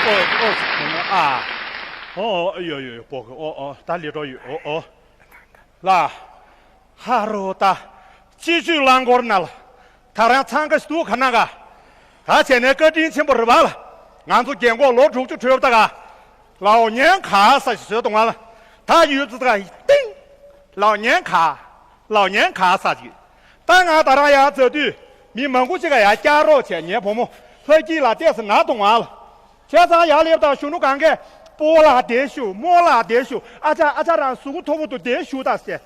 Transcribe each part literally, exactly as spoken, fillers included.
ཨོ་ཨོ་ཨ། ཨོ་ཨོ་ཡོ་ཡོ་ཡོ་པོ་གི་ཨོ་ཨོ་ད་ལི་ཏོ་ཡོ་ཨོ་ཨོ། ལ། ཧ་རོ་ད། སྤྱི་སྤྱོད་རླངས་འཁོར་ནང་ལ། ད་རང་འཚང་ཁ་ཞིག་འདུག་ག་ན་ག་ད་བྱས་ནས་བཀའ་དྲིན་ཆེན་པོ་རེད་པ་ལ། ང་ཚོ་རྒན་གོག་ལོ་དྲུག་ཅུ་གྲོལ་བ་ད་ག་ལའོ་ཉན་ག་ས་ཞིག་བཟོས་གཏོང་བ་ལ། ད་ཡུལ་ཙི་ག་ཏིང་། ལའོ་ཉན་ག་ལའོ་ཉན་ག་ས་ཞིག་ད་ང་ད་རང་ཡར་འཛེགས་དུས་མི་མང་པོ་ཅིག་ག་ཡར་བཀྱག་རོགས་བྱས། ངའི་བུ་མོ་ལྷ་སྐྱིད་ལགས་ཏོག་ཙམ་ན་གཏོང་བ་ལ། བྱས་ཙང་ཡར་སླེབས་དང་གཞོན་ནུ་གང་གས་སྤོ་ལགས་དེ་བཞུགས། རྨོ་ལགས་དེ་བཞུགས། ཨ་ཅག་ཨ་ཅག་རང་གཟུགས་པོ་མཐོ་པོ་འདུག་དེ་བཞུགས་དང་ཟེར།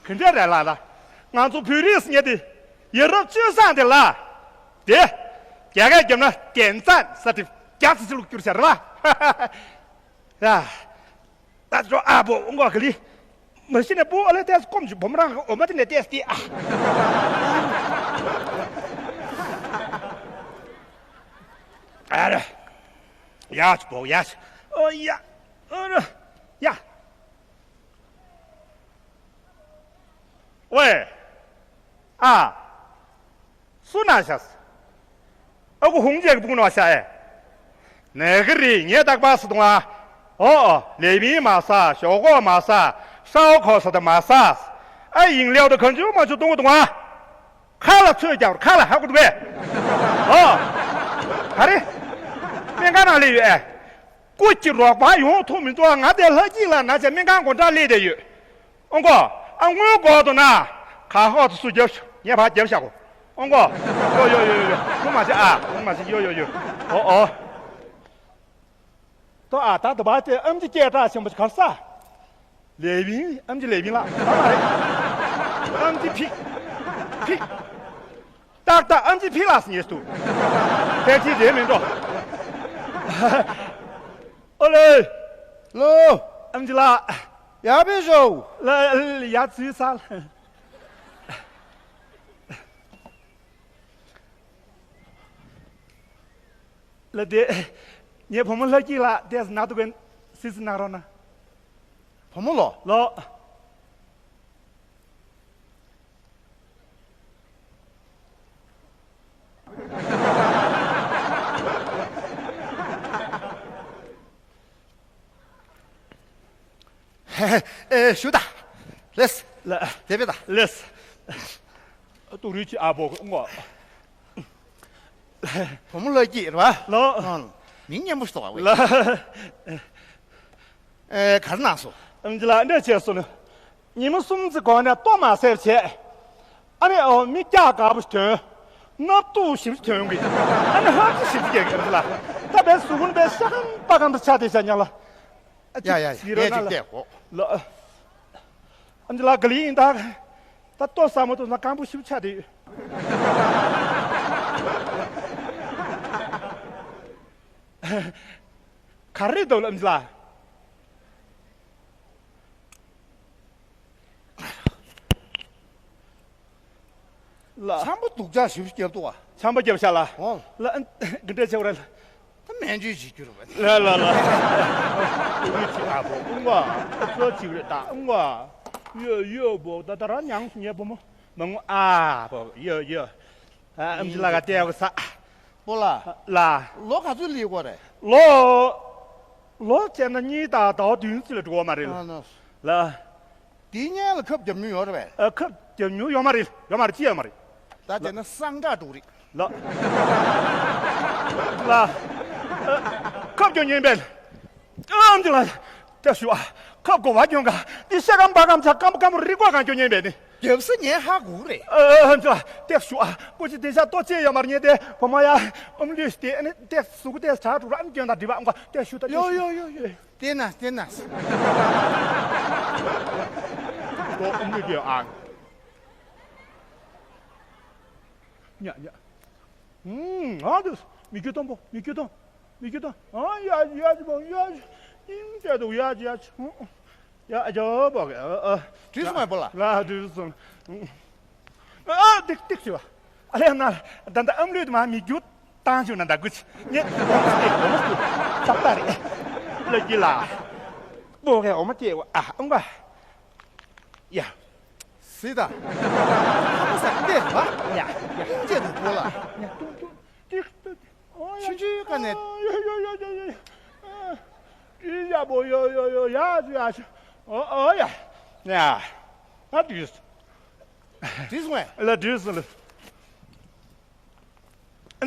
ག་འདྲ་རེད་ལགས་ད། ང་ཚོ་བོད་རིགས་ཟེར་མཁན་དེ་ཡ་རབས་སྤྱོད་བཟང་དེ་ལ། དེ། རྒྱ་སྐད་བརྒྱབ་ན་དན་ཙན་ས་དེ་རྒྱ་ཚ་ཚ་ལུགས་བསྒྱུར་བྱ་རེད་པ། ཡ། ད་ཅོ་ཨ་བོ་ཨོ་གོ་ག་ལི། མ་གཞི་ནས་བུ་ཨ་ལེ་ཏེས་སྐོམ་གྱི་བུ་མོ་རང་གི་འོ་མ་དེ་ནས་ཏེས་ཏེ་ཨ། ཨ་ར། ཡ་ཆི་བོ་ཡ་ཆི། ཨོ་ཡ། ཨོ་ར། ཡ། ཝེ། ཨ། སུ་ན་ཤ་སི། ཨ་ཁུ་ཧུང་ཅེག་སྤུ་ནོ་ཤ་ཨེ། ནེ་གི་རི་ངས་རྟག་པར་སི་དུང་ཨ། ཨོ་ཨོ་ལེ་མིན་མ་ས་ཞོག་གོ་མ་ས་ཧྲའོ་ཁོ་ས་ད་མ་ས། ཨ་ཡིང་ལེའོ་ད་གང་ཅུ་མ་ཅུ་དུང་དུང་ཨ། ཁ་ལ་ཚོས་རྒྱབ་ཁ་ལ་ཧ་གོ་འདུག་པས། ཨོ། ག་རེ། སྨན་ཁང་ནང་སླེབས་ཡོད་ཨེ། སྐུ་གཅིག་རོགས་པ་ཡོང་ཐུབ་མི་འདུག་ང་དེ་ལྷ་སྐྱིད་ལ་ན་ཆ་སྨན་ཁང་སྒོ་འགྲམ་སླེབས་བསྡད་ཡོད། ཨོང་གོ་ཨ་དངུལ་དགོས་འདུག་ན། ག་ཧོ་ཚོ་སུ་རྒྱབ་ཤོག་ངས་ཕར་རྒྱབ་བཞག་གོ་ཨོང་གོ་ཡོ་ཡོ་ཡོ་ཡོ་ཡོ། ཁུ་མ་བྱེད་ཨ། ཁུ་མ་བྱེད་ཡོ་ཡོ་ཡོ། ཨོ་ཨོ། ཏོ་ཨ་ད་དུ་བ་དེ་ཨམ་ཅི་སྐད་གྲགས་ཆེན་པོ་གར་ས། ལེ་བིན་ཨམ་ཅི་ལེ་བིན་ལགས་ད་མ་རེད། ཨམ་ཅི་ཕིག་ཕིག་ཏག་ཏག་ཨམ་ཅི་ཕིག་ལགས་ཉེས་སུ། ཕལ་ཆེར་དེ་མིན་འགྲོ། ཨོ་ལེ། ལོ། ཨམ་ཅི་ལགས། ཡར་ཕེབས་ཤོག་ལ་ལ་ཡར་ཚུད་ས་ལ། ལ་དེ། ངའི་བུ་མོ་ལྷ་སྐྱིད་ལགས་དེ་ན་དུ་གན་སི་སི་ན་རོ་ན། བུ་མོ་ལོ། ལོ། ཨེ་ཞུ་ད། ལེས། ལ། དེ་བས་ད། ལེས། ཏུ་རུ་ཅི་ཨ་བོ་ངོ་། བུ་མོ་ལོ་སྐྱིད་རེད་བ། ལོ། མིང་སྙན་པོ་ཞིག་འདུག་བ། ལ། ཨེ་གར་ནང་སོ། ཨམ་ཅི་ལགས་འདྲ་བྱས་སོང་ནས། ཉི་མ་གསུམ་ཙམ་གོང་ནས་ལྟོ་མ་ཟས་བྱས། ཨ་ནི་ཨོ་མི་སྐྱག་དཀར་པོ་ཞིག་ཐོན། སྣབས་སྟུག་ཞིབ་ཅིག་ཐོན་གི། ཨ་ནི་ཧབ་ཅིག་ཞིབ་ཅིག་རྒྱག་གི་ཨམ་ཅི་ལགས། ད་བས་གཟུགས་པོ་བས་ཤ་སྐམ་པ་སྐམ་དུ་ཆགས་བསྡད་ཤག་ཉག་ལ། ཡ་ཡ་ཡ་ཡ་ཅིག་བལྟས་གོ་ལ། ཨམ་ཅི་ལགས་ག་ལེ་ཡིན་ད། ད་ལྟོ་ཟ་མ་ཐུབ་ན་སྐམ་པོ་ཞིབ་ཆགས་བསྡད་ཡོད། ག་རེ་འདུག་ལ་ཨམ་ཅི་ལགས། ལ། ཆམ་པ་སྡུག་ཅག་ཞིབ་བརྒྱབ་འདུག་བ། ཆམ་པ་བརྒྱབ་ཤག་ལ། ཨོ། ལ་ཨ་འདི་འདྲ་བྱེད་པ་རེད། ད་སྨན་བཅོས་བྱེད་རྒྱུ་རེད་བ། ལ་ལ་ལ། ཨུ་རུ་ཅི་ཨ་བོ་ཨུང་བ། ཨ་ཙོ་ཅི་རེད་ད་ཨུང་བ། ཡོ་ཡོ་བོ་ད་ད་ར་ཉང་སུ་ཉེ་བོ་མོ་མ་ངུ་ཨ་བོ་ཡོ་ཡོ། ཨ་ཨམ་ཅི་ལགས་ཀ་བལྟས་ཡོད་ས། པོ་ལ། ལ། ལོ་ག་ཚོད་ལི་གོ་རེད། ལོ། ལོ་བྱས་ན་གཉིས་དང་ཟླ་བ་བདུན་ཙམ་ལ་འགྲོ་བ་མ་རེད། ཨ་ནོ། ལ། དེའི་སྔོན་ལ་ཁབ་བརྒྱབ་མྱོང་ཡོད་རེད་པས། ཨ་ཁབ་བརྒྱབ་མྱོང་ཡོད་མ་རེད། ཡོད་མ་རེད། ཅི་ཡོད་མ་རེད། ད་དེ་ན་སང་དྲག་འགྲོ་གི་རེད། ལ། ལ། ཨ་ཁབ་བརྒྱབ་མྱོང་ཡིན་པས། ཨམ་ཅི་ལགས། ཏེ་ཤུ་ཨ། ཁབ་གོ་བ་གྱོན་ག་འདི་ཤ་སྐམ་པ་སྐམ་ཆ་སྐམ་པོ་སྐམ་པོ་རི་ཀོ་གང་གྱོན་ཉན་པས་ནི། རྒྱབ་ས་ཉན་ཧ་གོ་རེད། ཨ་ཨམ་ཅི་ལགས། ཏེ་ཤུ་ཨ། ཀོ་ཅི་དེ་ཤ་ཏོ་ཅེ་ཡོད་མ་རེད་ཉན་ཏེ་བུ་མོ་ཡ། ཨམ་ལུས་ཏེ་ཨ་ནི་ཏེ་སུ་གུ་ཏེ་ཆ་དྲུག་ར་ཨམ་གྱོན་ད་འདི་བ་ཨམ་ཀ་ཏེ་ཤུ་ད་ཡོ་ཡོ་ཡོ་ཡོ། ཏེ་ན་ཏེ་ན། ཏོ་ཨམ་ལུས་ཏེ་ཨ། ཉ་ཉ། ཨུམ། ཨ་དུ། མི་རྒྱུ་སྟོང་པོ། མི་རྒྱུ་སྟོང་། མི་རྒྱུ་སྟོང་། ཨ་ཡ་ཡ་ཅི་པོ་ཡ་ཅི། ཨིང་ཅེ་དུ་ཡ་ཅི་ཡ་ཅི། ཡ་ཨ་ཅོ་པོ་གི་ཨ་ཨ། དུས་སུ་མ་པོ་ལ། ལ་དུས་སུ། ཨ་ཏིག་ཏིག་ཅི་བ། ཨ་ལེ་ན་ད་ད་ཨམ་ལུས་དུ་མ་མི་རྒྱུ་བཏང་ཆུ་ན་ད་གུ་ཅི། ངས་འོ་མ་སྟེ་འོ་མ་སྟེ། ས་པ་རེ། ལ་ཅི་ལ། པོ་གི་འོ་མ་སྟེ་ཨ་ཨང་བ། ཡ། སི་ད། ཧ་པ་ས་ཏེ་བ། ཡ་ཡ། ཨིང་ཅེ་དུ་པོ་ལ། ཡ་ཏུང་ཏུང་། ཏིག་ཏུ། ཆུང་ཆུང་ཀ་ནས། ཡོ་ཡོ་ཡོ་ཡོ་ཡོ། ཡ་ཡ་པོ་ཡོ་ཡོ་ཡོ་ཡ་ཡ། ཨོ་ཨོ་ཡ། ཡ། ད་དུས། དུས་སོང་ངས། ལ་དུས་སོང་ལ།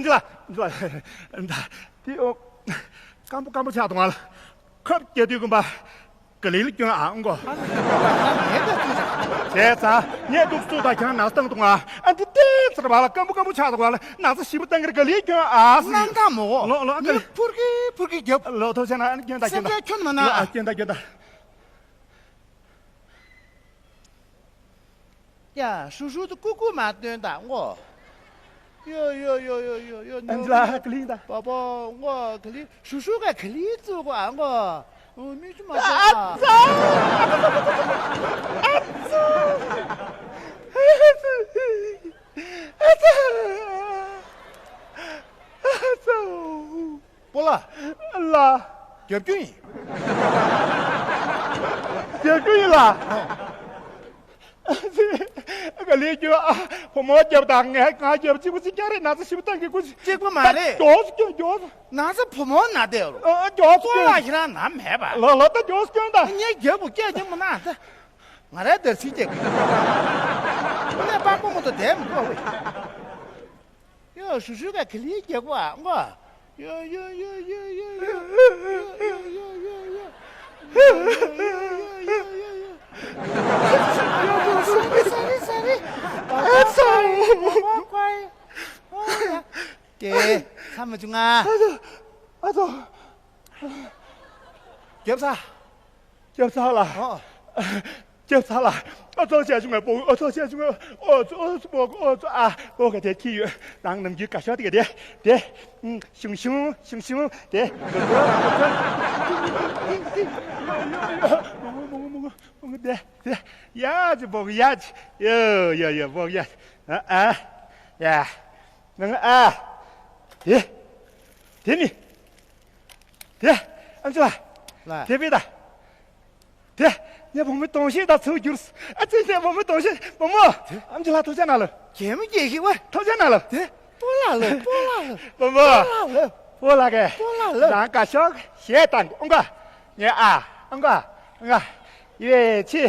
འདི་ལ། འདི་ལ། འདི། དེ་ཨོ། སྐམ་པོ་སྐམ་པོ་ཆགས་འདུག་ང་ལ། ཁབ་རྒྱག་དུས་གུན་པ། ག་ལེ་ལ་སྐྱོན་ཨ་ཨང་གོ། བྱས་ཙང་ངས་འདུག་སུ་ད་ཁྱང་ནག་བཏང་འདུག་ང་། ཨ་འདི་ལྟས་ཚར་བ་ལ་སྐམ་པོ་སྐམ་པོ་ཆགས་འདུག་ང་ལ། ནག་ཚ་ཞིབ་པོ་བཏང་གིར་ག་ལེ་སྐྱོན་ཨ་སི། སྣང་དག་མོ། ལོ་ལོ་ཨ་ག་ལེ། ཕུར་གི་ཕུར་གི་རྒྱབ། ལོ་ཐོ་ཆ་ན་ཨ་སྐྱོན་ད་སྐྱོན་ད། སེམས་ཁྲལ་ཁྱོན་མ་ན། ལོ་ཨ་སྐྱོན་ད་སྐྱོན་ད། ཡ་ཧྲུ་ཧྲུ་དུ་ཀུ་ཀུ་མ་སྟོན་དང་ངོ་། ཡོ་ཡོ་ཡོ་ཡོ་ཡོ་ཡོ། ཨན་ཇི་ལ་ཧ་ག་ལིང་དང་། པ་པོ་ངོ་ག་ལི་ཧྲུ་ཧྲུ་ག་ག་ལི་བཙུགས་གོ་ཨ་ངོ། མི་ཆུ་མ་སྟོན་ཨ་ཨ་ཙ། ཨ་ཙ། ཨ་ཙ། ཨ་ཙ། ཨ་ཙ། སྤོ་ལགས། ལགས། རྒྱབ་སྐྱོར་ཡིན། རྒྱབ་སྐྱོར་ཡིན་ལགས། ཨ་ཙི། ག་ལེ་སྐྱོན་ཨ། བུ་མོ་རྒྱབ་དང་ངས་ང་རྒྱབ་གཅིག་པུ་གཅིག་རྐྱང་རེད། ན་ཚ་ཞིབ་པོ་བཏང་གི་ཀུ་ཅི། གཅིག་པུ་མ་རེད། མགྱོགས་སུ་སྐྱོན་མགྱོགས་སུ། ན་ཚ་བུ་མོ་ན་བསྡད་རོ། ཨ་མགྱོགས་སུ་སྐྱོན། སྤོ་ལགས་ཁྱེད་རང་ན་མེད་པ། ལོ་ལོ་ད་མགྱོགས་སུ་སྐྱོན་ད། ངས་རྒྱབ་བུ་སྐད་ཀྱང་མི་ན་ད། ང་རའི་དར་ཚིག་སྐྱེ་གི། ཁོ་ནས་པགས་པ་མོ་དང་བསྡད་མི་དགོས་བས། ཡོ་ཧྲུ་ཧྲུ་ག་ག་ལི་རྒྱག་པ་ངོ་། ཡོ་ཡོ་ཡོ། ས་རི་ས་རི། ཨ་ཚ། ཨོ་ཡ། དེ་ཚ་མ་བྱུང་ང་། ཨ་ཚ། ཨ་ཚ། རྒྱབ་ས། རྒྱབ་ས་ལ། ཨོ། རྒྱབ་ས་ལ། ཨོ་ཚོ་བྱས་བྱུང་བའི་སྤོ། ཨོ་ཚོ་བྱས་བྱུང་བའི་ཨོ་ཚོ། ཨོ་ཚོ་སྤོ། ཨོ་ཚོ་ཨ། སྤོ་ག་དེ་ཁྱི་ཡོད། རང་ནམ་རྒྱུན་དགའ་ཤོས་དེ་ག་དེ། དེ། ཞུང་ཞུང་ཞུང་ཞུང་། དེ། མོ་མོ་མོ་མོ་མོ་དེ་དེ། ཡ་ཅི་སྤོ་གི་ཡ་ཅི། ཡ་ཡ་ཡ་སྤོ་གི་ཡ་ཅི། ཨ་ཨ། ཡ། ནང་ཨ། དེ། དེ་ནི། དེ། ཨམ་ཆི་ལ། ལ། དེ་བས་ད། དེ། ངའི་བུ་མོའི་གདོང་ཤེས་དང་ཚུར་གྱུར། ཨ་ཙི། ངའི་བུ་མོའི་གདོང་ཤེས། བུ་མོ། དེ། ཨམ་ཆི་ལ་ཐུགས་རྗེ་གནང་ལོ། གད་མོ་སྐྱེས་ཤིག་ཝེ། ཐུགས་རྗེ་གནང་ལོ། དེ། སྤོ་ལགས་ལོ། སྤོ་ལགས་ལོ། བུ་མོ། སྤོ་ལགས་ལོ། སྤོ་ལགས་ཀྱིས། སྤོ་ལགས་ལོ། རང་དགའ་ཤོས་གཞས་བཏང་གོ། ཨང་ག་ངའི་ཨ། ཨང་ག་ང་། ཡེ་ཆི།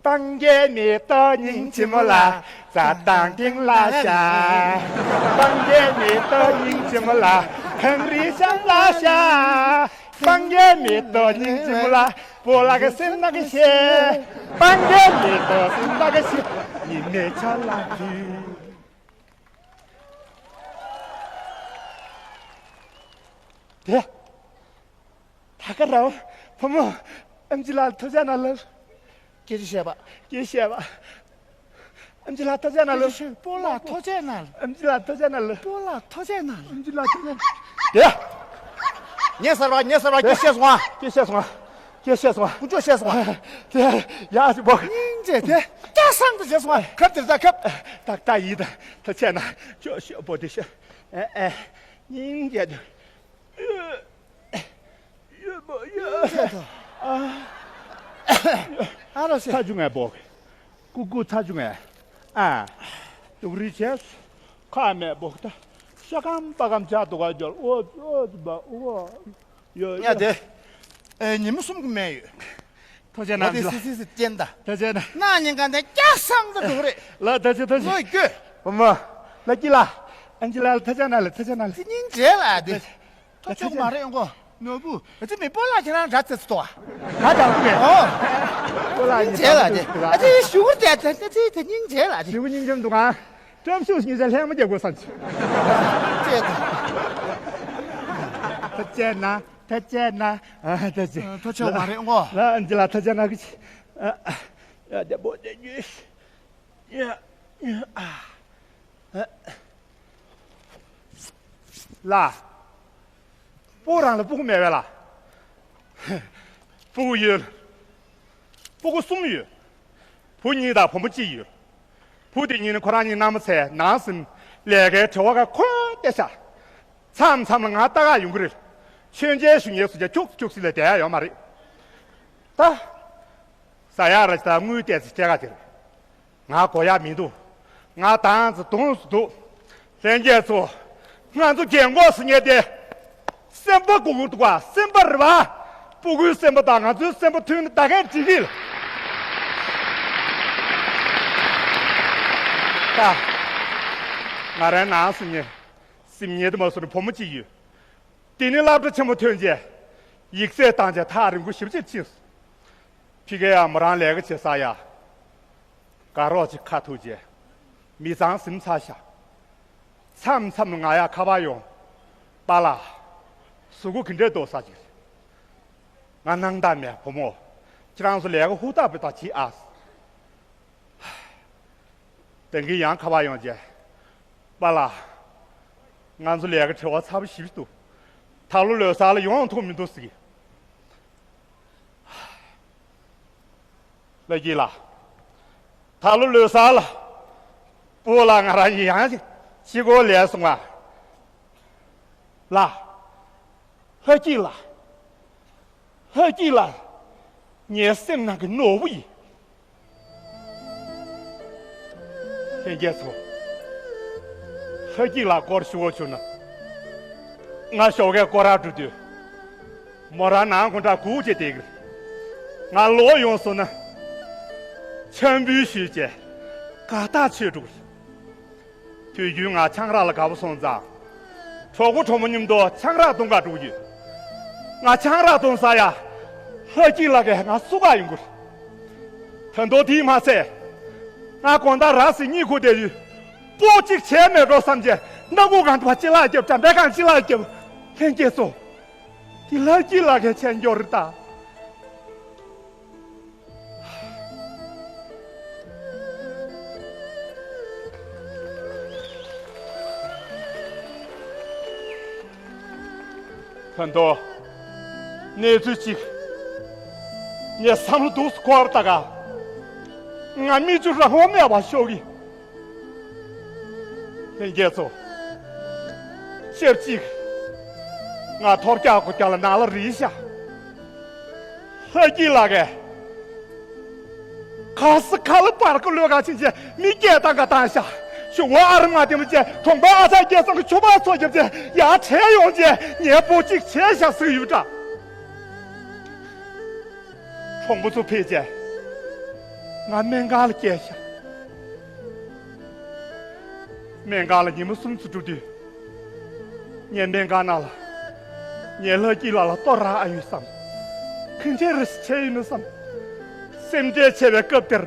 སྤང་རྒྱན་མེ་ཏོག་སྙིང་རྗེ་མོ་ལ། རྩྭ་ཐང་སྟེང་ལ་ཤ། སྤང་རྒྱན་མེ་ཏོག་སྙིང་རྗེ་མོ་ལ། གངས་རིའི་ཤམ་ལ་ཤ། སྤང་རྒྱན་མེ་ཏོག་སྙིང་རྗེ་མོ་ལ། སྤོ་ལགས་ཀྱི་སེམས་ནང་གི་ཤེས། སྤང་རྒྱན་མེ་ཏོག་སེམས་ནང་གི་ཤེས། ཉི་མའི་ཆ་ལ་འདུས། དེ། ད་ག་རང་བུ་མོ་ཨམ་ཆི་ལགས་ཐུགས་རྗེ་གནང་ལབ། སྐད་ཆ་བཤད་པ། སྐད་ཆ་བཤད་པ། ཨམ་ཆི་ལགས་ཐུགས་རྗེ་གནང་ལབ། སྐད་ཆ་བཤད། སྤོ་ལགས་ཐུགས་རྗེ་གནང་ལབ། ཨམ་ཆི་ལགས་ཐུགས་རྗེ་གནང་ལབ། སྤོ་ལགས་ཐུགས་རྗེ་གནང་ལབ། ཨམ་ཆི་ལགས་ཐུགས་རྗེ་གནང་། དེ། ངས་གསར་པ་ངས་གསར་པ་སྐད་ཆ་བཤད་སོང་ཨ། སྐད་ཆ་བཤད་སོང་ཨ། སྐད་ཆ་བཤད་སོང་ཨ། སྐུ་མཆོག་བཤད་སོང་ཨ། དེ། ཡ་ཅི་བོ། སྙིང་རྗེ་དེ། སྐྱ་སང་དུ་བཤད་སོང་ཨ། ཁབ་དེར་ད་ཁབ། ཏག་ཏག་ཡིན་ད། ཐུགས་རྗེ་གནང་། ཅོ་ཤོ་བོ་དེ་ཤོ། ཨེ་ཨེ། སྙིང་རྗེ་དེ། ཡོད་པ་ཡོད། ཨ་རོ་སེ། ཚ་ཆུང་ངས་འབོག་ཀུ་ཀུ་ཚ་ཆུང་ངས། ཨ། སྡུག་རུས་བྱས། ཁ་མེད་འབོག་ད། ཤ་སྐམ་པ་སྐམ་ཆགས་འདུག་ག་འཇོལ། ཨོ་ཨོ་ཨོ། ཡོད་ཡ་ཡོད། དེ། ཨེ་ཉི་མ་གསུམ་གྱི་སྨན་ཡོད། ཐུགས་རྗེ་གནང་། ཨ་དེ་ལ་སི་སི་སི་ཅན་ད། ཐུགས་རྗེ་གནང་། ན་ཉིན་གང་དེ་སྐྱ་སང་དུ་འགྲོ་གི་རེད། ལ་ཐུགས་རྗེ་ཐུགས་རྗེ། ལོས་སྐྱོ། བུ་མོ། ལ་སྐྱིད་ལ། ཨན་ཅི་ལ་ལ་ཐུགས་རྗེ་གནང་ལ། ཐུགས་རྗེ་གནང་ལ། དེ་སྙིང་རྗེ་ལ་དེ། ཐུགས་རྗེ་མ་རེད་ཨང་གོ། ནོར་བུ། ཨ་ཙི་མི་སྤོ་ལགས་ཁྱེད་རང་འདྲ་ཙེ་ཙི་ཏོ། ད་དང་པོ་རེད། ཨོ། སྤོ་ལགས་སྙིང་རྗེ་ལ་དེ། ཨ་ཙི་ཞུ་གུར་དེ་དེ་དེ་དེ་སྙིང་རྗེ་ལ་དེ། ཞུ་གུ་སྙིང་རྗེ་མི་འདུག་ཨང་། བཀྲ་ཤིས་ཉི་ཤུ་ལྷད་མོ་རྒྱག་དགོས་བསམ་གྱི། ཅེས་དང་། ཐུགས་རྗེ་གནང་། ཐུགས་རྗེ་གནང་། ཨ་ཐུགས་རྗེ། ཨ་ཐུགས་རྗེ་མ་རེད་ཨང་གོ། ལ་ཨན་ཅི་ལ་ཐུགས་རྗེ་གནང་གི། ཨ་ཨ། ཡ་དེ་པོ་དེ་ཉུས། ཡ་ཡ་ཨ། ཨ། ལ། སྤོ་རང་ལ་སྤུ་གུ་མེད་པས་ལ། སྤུ་གུ་ཡོད། སྤུ་གུ་གསུམ་ཡོད། བུ་གཉིས་དང་བུ་མོ་གཅིག་ཡོད། བུ་དེ་གཉིས་ནི་ཁོ་རང་གཉིས་མནའ་མ་བཙལ་ནང་སེམས་ལས་ཀའི་བྲེལ་བ་ག་ཁོལ་ཏེ་ཤག་མཚམས་མཚམས་ལ་ང་ལྟ་ག་ཡོང་གི་རེད། མཆོད་མཇལ་ཞུ་མཁན་སུ་ཀྱང་ཁྱུག་ཁྱུག་ཟིག་ལས་བསྡད་ཡ་ཡོད་མ་རེད། ད། ཟ་ཡག་ར་ཅི་ད་དངུལ་ཏོག་ཙམ་སྤྲད་ག་དེ་རེད། ང་གོ་ཡག་མི་འདུག་ང་དང་ཙི་དུང་སུ་འདུག་ལྷན་རྒྱས་ཚོ། ང་ཚོ་རྒན་གོག་ཟེར་མཁན་དེ་ སེམས་པ་གོ་གི་འདུག་ག་སེམས་པ་རེད་པ། སྤུ་གུའི་སེམས་པ་དང་ང་ཚོའི་སེམས་པ་མཐུན་ན་ད་གས་འགྲིག་གི་ལ། ད། ང་རའི་ནང་སེམས་ཉེ། སེམས་ཉེ་དུ་མ་སོང་ན་བུ་མོ་གཅིག་ཡོད། དེ་ནི་སློབ་གྲྭ་ཆེན་མོ་ཐོན་རྗེས། ཡིག་ཚད་བཏང་རྗེས་ཐག་རིང་པོ་ཞེ་པོ་ཅིག་ཕྱིན་སོང་། ཕ་གིར་ཡང་མོ་རང་ལས་ཀ་བྱེད་ས་ཡ། དགའ་རོགས་ཅིག་ཁ་ཐུག་རྗེས། མི་ཚང་ཟིན་ཚར་ཤག་མཚམས་མཚམས་ལ་ང་ཡར་ཁ་པར་ཡོང་། པཱ་ལགས། གཟུགས་པོ་ག་འདྲས་འདུག་ཟེར་གྱི་རེད། ང་སྣང་དག་མེད་བུ་མོ། ཁྱེད་རང་ཚོ་ལས་ཀ་ཧུར་ཐག་པའི་ཐག་བྱེད་ཨ། ད་གིན་ཡང་ཁ་པར་ཡོང་རྗེས། པཱ་ལགས། ང་ཚོ་ལས་ཀ་བྲེལ་བ་ཚ་པོ་ཞེ་པོ་འདུག་ད་ལོ་ལོ་གསར་ལ་ཡོང་ཐུབ་མི་འདུག་ཟེར་གྱི། ལྷ་སྐྱིད་ལགས། ད་ལོ་ལོ་གསར་ལ། སྤོ་ལགས་ང་རང་ཡང་ཅིག་གཅིག་པོ་ལས་སོང་ང་། ལགས། ལྷ་སྐྱིད་ལགས། ལྷ་སྐྱིད་ལགས། ངའི་སེམས་ནང་གི་ནོར་བུ་ཡིན། ལྷན་རྒྱས་ཚོ། ལྷ་སྐྱིད་ལགས་སྐོར་ཞུ་བ་བྱུང་ན། ང་ཞོགས་ཀས་སྐོར་ར་འགྲོ་དུས། མོ་རང་ནང་དགོང་དག་སྒུག་བྱས་བསྡད་ཀྱི་རེད། ང་ལོག་ཡོང་སོང་ན། ཆང་འབུལ་ཞུས་བྱས། དགའ་ཐག་ཆོད་འགྲོ་གི་རེད། དུས་རྒྱུན་ང་ཆང་རག་ལ་དགའ་པོ་སོང་ཙང་། གྲོགས་པོ་གྲོགས་མོ་མཉམ་དུ་ཆང་རག་འཐུང་གར་འགྲོ་གི་ཡོད། ང་ཆང་རག་འཐུང་ས་ཡ། ལྷ་སྐྱིད་ལགས་ཀྱིས་ང་བསུ་གར་ཡོང་གི་རེད། ད་དུང་དེས་མ་ཚད། ང་དགོང་དག་ར་བཟི་གཉིད་ཁུག་བསྡད་དུས། སྤོ་གཅིག་བྱས་མེད་འགྲོ་བསམ་བྱས་སྣ་ཁུག་སྒང་དུ་ཕར་ཅི་ལག་རྒྱབ་འགྲམ་པའི་སྒང་ཅི་ལག་རྒྱབ། ལྷན་རྒྱས་ཚོ། དེ་ལྷ་སྐྱིད་ལགས་ཀྱིས་བྱས་འགྱོ་རེད་ད། ད་དུང་། གནས་ཚུལ་གཅིག་ངས་བསམ་བློ་སྡུག་སུ་འཁོར་ད་ག་ང་མིག་ཆུ་རང་དབང་མེད་པར་ཤོར་གི། ལྷན་རྒྱས་ཚོ། ཆབས་ཅིག་ང་ཐོར་རྒྱག་གོ་རྒྱག་ལ་ནང་ལ་རིལ་ཤག་ལྷ་སྐྱིད་ལགས་ཀྱིས། ཁ་སི་ཁ་ལ་པར་ཀོ་ལོས་ག་ཕྱིན་ཆད་མི་སྐད་བཏང་ག་བཏང་ཤག་གཞུང་བ་ཨ་རི་མ་དེ་མོ་བཅས་གྲོང་པ་ཨ་ཚ་སྐལ་བཟང་གི་ཆུ་བར་ཚོ་རྒྱབ་ཆེ་ཡར་བྲལ་ཡོང་རྗེས་ངའི་བུ་གཅིག་བྱས་ཤག་ཟེར་ཡོད་འདྲ། གྲོང་པ་ཚོ་ཕེབས་རྗེས་ང་སྨན་ཁང་ལ་བསྐྱལ་ཤག་སྨན་ཁང་ལ་ཉི་མ་གསུམ་ཙམ་འགྲོ་དུས། ངས་སྨན་ཁང་ནང་ལ། ངས་ལྷ་སྐྱིད་ལགས་ལ་ལྟོ་རག་ཨ་ཡོད་བསམ། གང་འདྲས་རེ་ཞིག་བྱས་ཡོད་ན་བསམ། སེམས་ཁྲལ་ཆེ་བའི་སྐབས་དེར།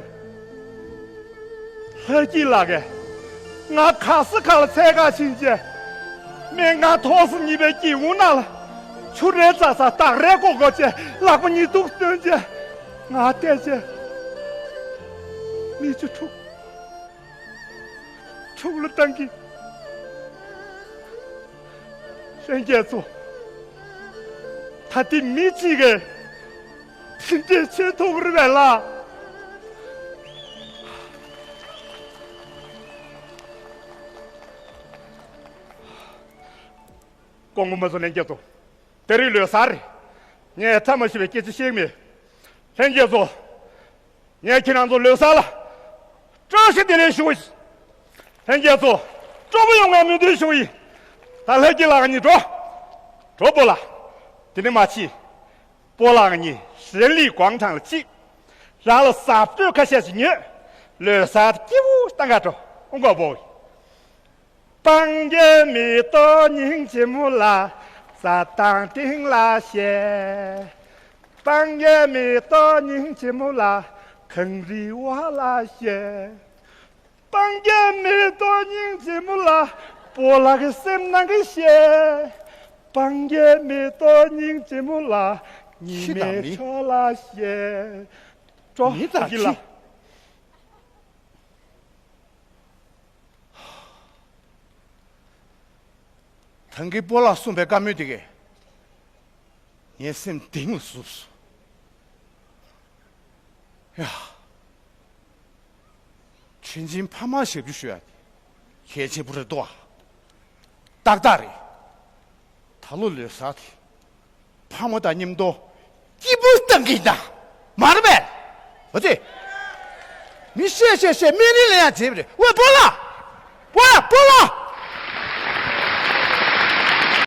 ལྷ་སྐྱིད་ལགས་ཀྱིས། ང་ཁ་སི་ཁ་ལ་འཚོལ་ག་ཕྱིན་རྗེས། སྨན་ཁང་ཐོག་ས་གཉིས་པའི་སྒེའུ་ཁུང་ནང་ལ། ཆུ་རེ་ཙག་ཙག་སྟག་རེ་ཀོ་ཀོ་བྱས་ལག་པ་གཉིས་གཏུགས་སྟོན་རྗེས། ང་བལྟས་རྗེས། མིག་ཆུ་འཁྲུགས། འཁྲུག་ལ་བཏང་གི། ལྷན་རྒྱས་ཚོ། ད་ལྟའི་མི་གཅིག་གིས་དེ་འདྲས་བྱེད་ཐུབ་ཀྱི་རེད་པས་ལགས། ཀོང་པོ་མ་སོང་། ལྷན་རྒྱས་ཚོ། དེ་རིང་ལོ་གསར་རེད། ངས་ཐབས་མ་ཤེས་པའི་སྐད་ཆ་བཤད་མེད། ལྷན་རྒྱས་ཚོ། ངས་ཁྱེད་རང་ཚོ་ལོ་གསར་ལ་བཀྲ་ཤིས་བདེ་ལེགས་ཞུ་བ་ཡིན། ལྷན་རྒྱས་ཚོ། སྤྲོ་པོ་ཡོང་བའི་སྨོན་འདུན་ཞུ་བ་ཡིན། ད་ལྷ་སྐྱིད་ལགས་གཉིས་འགྲོ། འགྲོ་སྤོ་ལགས། དེ་ནས་མ་ཕྱིན། སྤོ་ལགས་གཉིས་ཧྲེན་ལི་ཀོང་ཁྲང་ལ་གཅིག་རང་ལ་ཟབ་སྤྲོས་ཁ་ཤས་ཤིག་ཉོས། ལོ་གསར་སྐྱིད་པོ་བཏང་ག་འགྲོ། ཨོ་མགོ་བོ། སྤང་རྒྱན་མེ་ཏོག་སྙིང་རྗེ་མོ་ལ། རྩྭ་ཐང་སྟེང་ལ་བཤད། སྤང་རྒྱན་མེ་ཏོག་སྙིང་རྗེ་མོ་ལ། གངས་རིའི་འོག་ལ་བཤད། སྤང་རྒྱན་མེ་ཏོག་སྙིང་རྗེ་མོ་ལ། སྤོ་ལགས་ཀྱི་སེམས་ནང་གི་བཤད། སྤང་རྒྱན་མེ་ཏོག་སྙིང་རྗེ་མོ་ལ། ཉི་ཤི་དང་མའི་མི་ཕྱོགས་ལ་བཤད། ཀྲོ་མི་དང་ཀི་ལ། ཁྱི། ད་གིན་སྤོ་ལགས་གསུངས་པའི་བཀའ་མོལ་དེ་གས་ངའི་སེམས་གཏིང་ལ་ཟུག་སོང་། ཡ། དྲིན་ཆེན་ཕ་མར་ཞབས་ཞུ་ཞུ་ཡ་དེ་གལ་ཆེན་པོ་རེད་འདུག་ཨ། ཏག་ཏག་རེད། ད་ལོ་ལོ་གསར་དེ། ཕ་མ་དང་མཉམ་དུ་སྐྱིད་པོ་གཏང་གི་ཡིན་ད། མ་རེད་པས། འོ་ཙི། མི་བཤད་བཤད་བཤད་སྨན་རིན་ལེན་ཡ་བྱེད་པ་རེད། ཝེ་སྤོ་ལགས། ཝེ་སྤོ་ལགས།